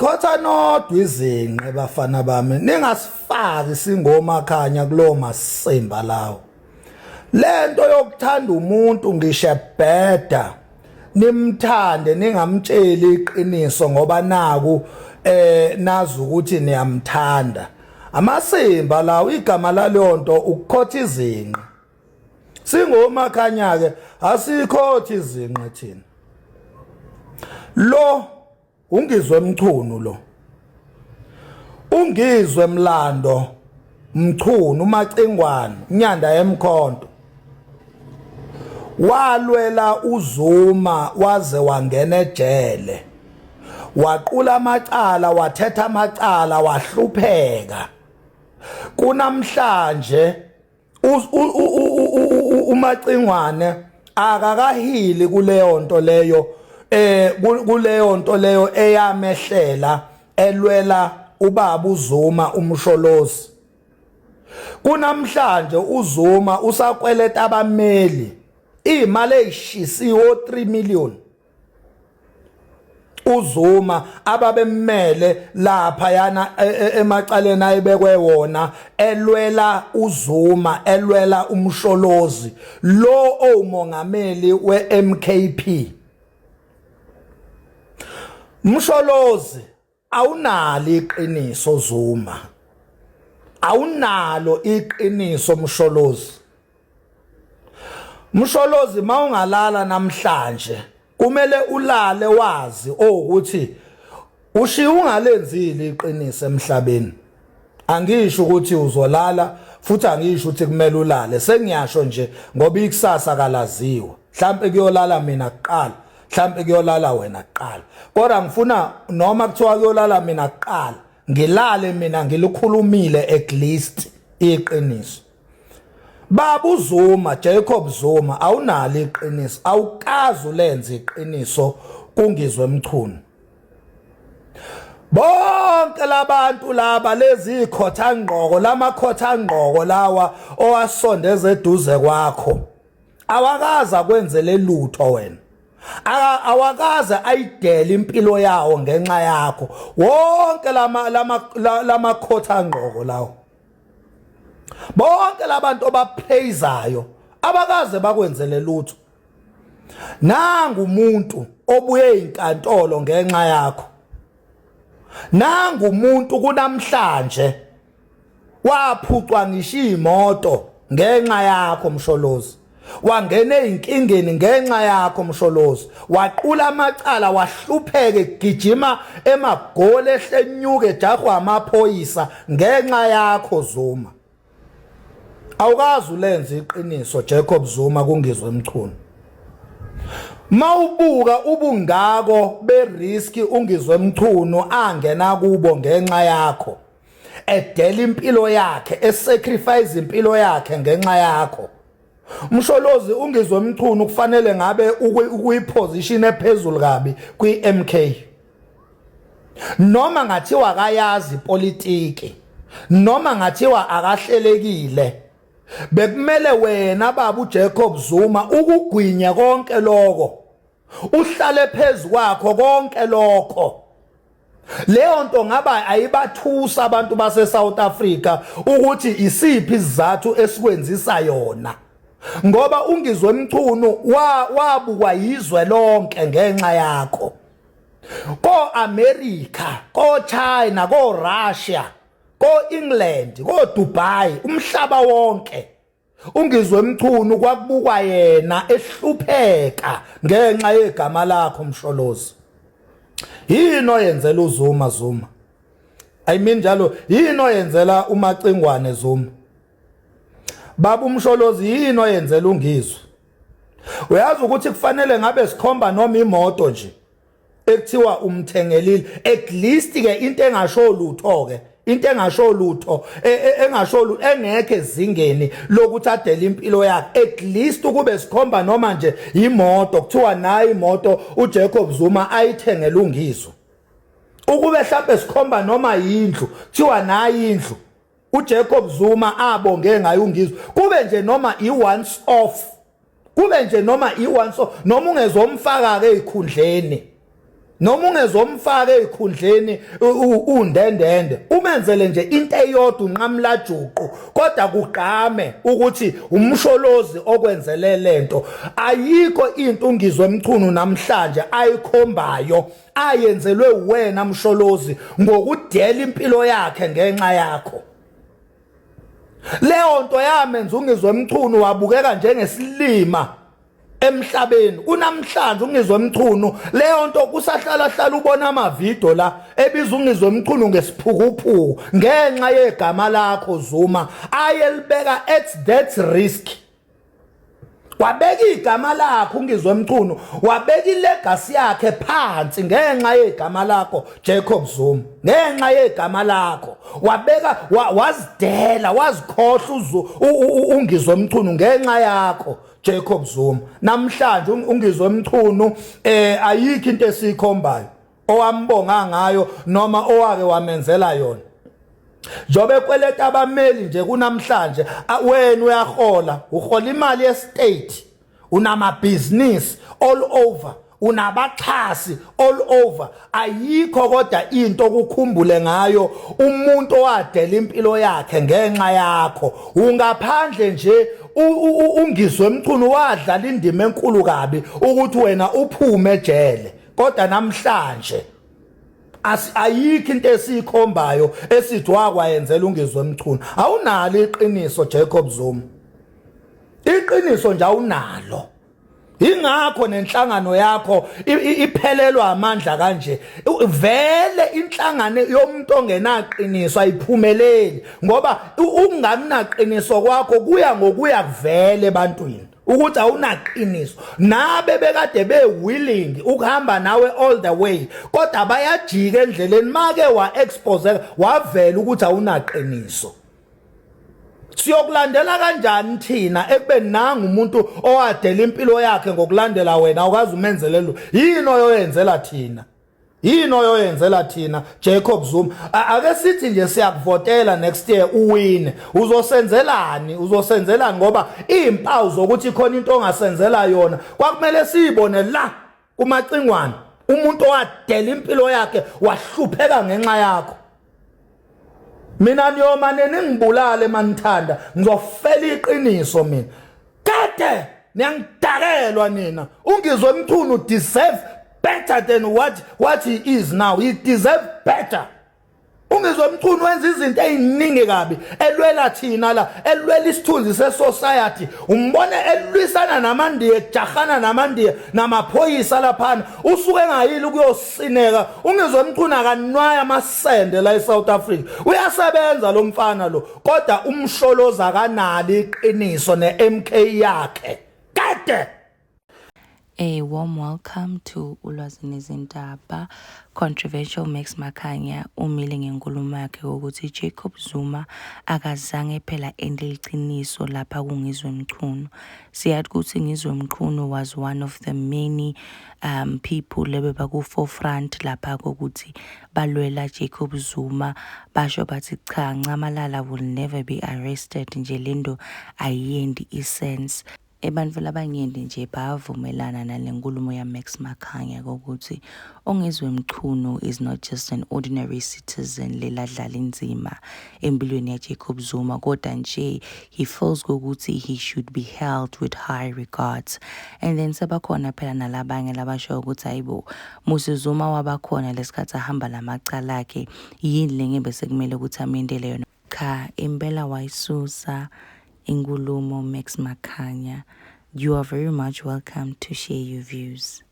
Nikhotha nodwa izinqe bafana bami, ningasifaki singomakhanya kulowo masimba lawo. Lento yokuthanda umuntu ngisho ebheda nimthande ningamtsheli iqiniso ngoba naku nazi ukuthi niyamthanda. Amasimba lawo, igama laleyo nto ukukhotha izinqe. Singomakhanya ke asikhothi izinqe thina. Lo uNgizwe Mchunu, lo uNgizwe Mlando Mchunu, uMacingwane, inyanda yemkhonto, walwela uZuma waze wangena ejele, waqula amacala, wathetha amacala, wahlupheka. Kunamhlanje uMacingwane akakahili kuleyo nto leyo, kuleyo nto leyo eyamehlela elwela ubaba uZuma uMsholozi. Kunamhlanje uZuma usakweleta abameli imali eyishisiwe 3 million, uZuma ababemmele lapha yana emacaleni ayebekwe wona elwela uZuma, elwela uMsholozi lo owumongameli weMKP. Msholozi, awunalo iqiniso. Zuma, awunalo iqiniso. Msholozi, Msholozi, mawungalala namhlanje kumele ulale wazi ukuthi ushiya ungalenzile iqiniso emhlabeni. Angisho ukuthi uzolala, futhi angisho ukuthi kumele ulale, sengiyasho nje ngoba ikusasa kalaziwa. Mhlambe kuyolala mina kuqala, mhlambe kuyolala wena kuqala, kodwa ngifuna noma kuthiwa kuyolala mina kuqala, ngilale mina ngilikhulumile at least iqiniso. Baba uZuma, Jacob Zuma, awunalo iqiniso, awukazi ulenze iqiniso kuNgizwe Mchunu. Bonke labantu laba, lezi ikhotha ngqoko, lamakhotha ngqoko lawa owasondeza eduze kwakho, awakaza kwenzele lutho wena, awakaze ayidele impilo yawo ngenxa yakho. Wonke lama lama lamakhotha ngqoko lawo, bonke labantu obapraise-ayo, abakaze bakwenzele lutho. Nangu umuntu obuye inkantolo ngenxa yakho, nangu umuntu kunamhlanje waphucwa ngisho imoto ngenxa yakho Msholozi, wangena ezinkingeni ngenxa yakho Msholozi, waqula amacala, wahlupheka egijima emagoli, ehlenyuke, ejahwa amaphoyisa ngenxa yakho Zuma. Awukazi ulenze iqiniso, Jacob Zuma, kuNgizwe Mchunu. Mawubuka ubungako berisk uNgizwe Mchunu angena kubo ngenxa yakho, edela impilo yakhe, esacrifice impilo yakhe ngenxa yakho Msholozi, uNgizwe Mchunu kufanele ngabe ukuyiposition ephezulu kabi kwi-MK. Noma ngathiwa akayazi ipolitiki, noma ngathiwa akahlelekile, bekumele wena baba uJacob Zuma ukugwinya konke lokho, uhlale phezulu kwakho konke lokho. Leyo nto ngaba ayibathusa abantu base South Africa ukuthi isiphi isizathu esikwenzisa yona, ngoba uNgizwe Mchunu wabukwa yizwe lonke ngenxa yakho, ko America, ko China, ko Russia, ko England, ko Dubai, umhlaba wonke. UNgizwe Mchunu kwakubukwa yena ehlupheka ngenxa yegama lakho Msholozi. Yini oyenzela uZuma, Zuma? I mean njalo, yini oyenzela uMacingwane Zuma? Baba uMsholozi, yini oyenzela uNgizwe? Uyazi ukuthi kufanele ngabe sikhomba noma imoto nje ekuthiwa umthengelile at least ke, into engasho lutho ke, into engasho lutho, engasho lutho, engekho ezingeni lokuthi adele impilo yakhe, at least ukube sikhomba noma nje imoto, kuthiwa nayi imoto uJacob Zuma ayithengele uNgizwe. Ukube mhlawumbe sikhomba noma yindlu, kuthiwa nayi indlu uJacob Zuma abonge ngayo uNgizwe. Kube nje noma i-once off, kube nje noma i-once off, noma ungezomfaka ke ezikhundleni. Noma ungezomfaka ezikhundleni undendende, umenzele nje into eyodwa unqamula juqu, kodwa kugqame ukuthi uMsholozi okwenzele lento. Ayikho into uNgizwe Mchunu namhlanje ayikhombayo ayenzelwe wena Msholozi ngokudela impilo yakhe ngenxa yakho. Leyo nto yamenza uNgizwe Mchunu wabukeka njengesilima emhlabeni. Kunamhlanje uNgizwe Mchunu leyo nto kusahlala hlala ubona amavidiyo la ebiza uNgizwe Mchunu ngesiphukuphuku ngenxa yegama lakho Zuma, ayelibeka at that risk. Wabeka igama lakho uNgizwe Mchunu, wabeka ilegacy yakhe phansi ngenxa yegama lakho Jacob Zuma, ngenxa yegama lakho wabeka, wazidela, wazikhohlwa uNgizwe Mchunu ngenxa yakho Jacob Zuma. Namhlanje uNgizwe Mchunu ayikho into esikhombayo owambonga ngayo noma owake wamenzela yona. Njobe kweleta abameli nje kunamhlanje, wena uyahola, uhola imali yestate, unamabhizinisi all over, unabaxhasi all over, ayikho kodwa into okukhumbule ngayo umuntu owadela impilo yakhe ngenxa yakho. Ungaphandle nje uNgizwe Mchunu wadlala indima enkulu kabi ukuthi wena uphume ejele, kodwa namhlanje ayikho into esiyikhombayo esithi wakwayenzela uNgizwe Mchunu. Awunalo iqiniso Jacob Zuma, iqiniso nje awunalo. Ingakho nenhlangano yakho iphelelwa amandla kanje. Vele inhlangano yomuntu ongenaqiniso ayiphumeleli, ngoba ukungamnaqiniso kwakho kuya ngokuya kuvele ebantwini ukuthi awunaqiniso. Nabe bekade be willing ukuhamba nawe all the way, kodwa bayajika endleleni make wa expose, wavela ukuthi awunaqiniso. Siyokulandela kanjani thina ekubeni nanga umuntu owadela impilo yakhe ngokulandela wena, awukazi umenzele lo? Yini oyoyenzela thina? Yini oyoyenzela thina Jacob Zuma? Ake sithi nje siyakuvotela next year, uwine, uzosenzelani? Uzosenzelani? Ngoba izimpawu zokuthi khona into ongasenzela yona kwakumele siyibone la kumacingwane, umuntu owadela impilo yakhe, wahlupheka ngenxa yakho. Mina niyomane ningibulale manithanda, ngizofela iqiniso mina. Kade niyangidakelwa nina. UNgizwe Mchunu deserve better than what he is now. He deserve better. UNgizwe Mchunu wenza izinto eziningi kabi, elwela thina la, elwela isithunzi sesociety. Umbone elwisana namandiya, ejahana namandiya namaphoyisa laphana, usuke engayile ukuyosineka. UNgizwe Mchunu akanwaya amasende la eSouth Africa, uyasebenza lo mfana lo, kodwa uMsholozi akanalo iqiniso neMK yakhe kade. A warm welcome to Ulwazi Nezindaba. Controversial Max Makhanya umile ngenkulumo yakhe ukuthi Jacob Zuma akazange phela ente liciniso lapha kuNgizwe Mchunu. Siyathi ukuthi Ngizwe Mchunu was one of the many people lebeba ku-forefront lapha kokuthi balwela Jacob Zuma, basho bathi cha, Ncamalala will never be arrested nje, lento ayiyendi isense. Ebantfu labanyenti nje bayavumelana nale nkulumo yaMax Makhanya kokuthi uNgizwe Mchunu is not just an ordinary citizen leladlala inzima empilweni yaJacob Zuma, kodwa nje he feels kokuthi he should be held with high regards. And then sebakhona phela nalabanye labasho ukuthi hayibo, Musi Zuma wabakhona lesikhathi ahamba lamacala akhe, yini lengebe sekumele ukuthi amendele yona? Cha, impela wayisusa inkulumo Max Makhanya. You are very much welcome to share your views.